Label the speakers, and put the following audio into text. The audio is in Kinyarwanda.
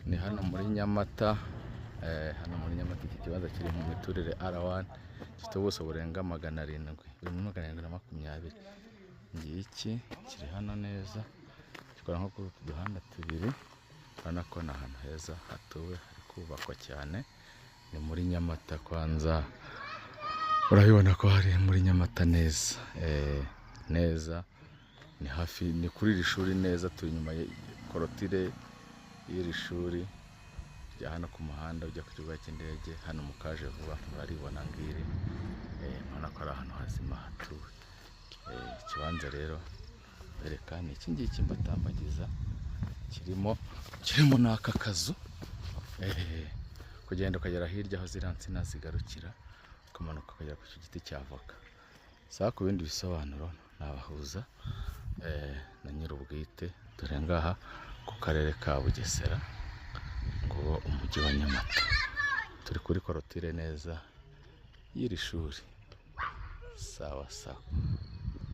Speaker 1: Ni hano muri Nyamata, hano muri Nyamata iki kibanza kiri mu miturire R1, gifite ubuso burenga 700, buri muri 720. Ngiki kiri hano neza, gikora nko kuri utu duhanda tubiri, urabona ko ni ahantu heza hatuwe, hari kubakwa cyane, ni muri Nyamata kwanza, urabibona ko hari muri Nyamata neza, neza, ni hafi, ni kuri iri shuri neza, turi inyuma ya korotire y'iri shuri rya hano ku muhanda ujya ku kibuga cy'indege, hano mu kaje vuba muraribona ngiri, urabona ko ari ahantu hazima hatuwe. Ikibanza rero bereka ni iki ngiki mbatambagiza, kirimo n'aka kazu, kugenda ukagera hirya aho ziriya nsina zigarukira, ukamanuka ukagera ku icyo giti cya avoka. Sawa, ku bindi bisobanuro nabahuza na nyir'ubwite, dore ngaha ku karere ka Bugesera, nguwo umujyi wa Nyamata. Turi kuri korotire neza y'iri shuri. Sawa sawa.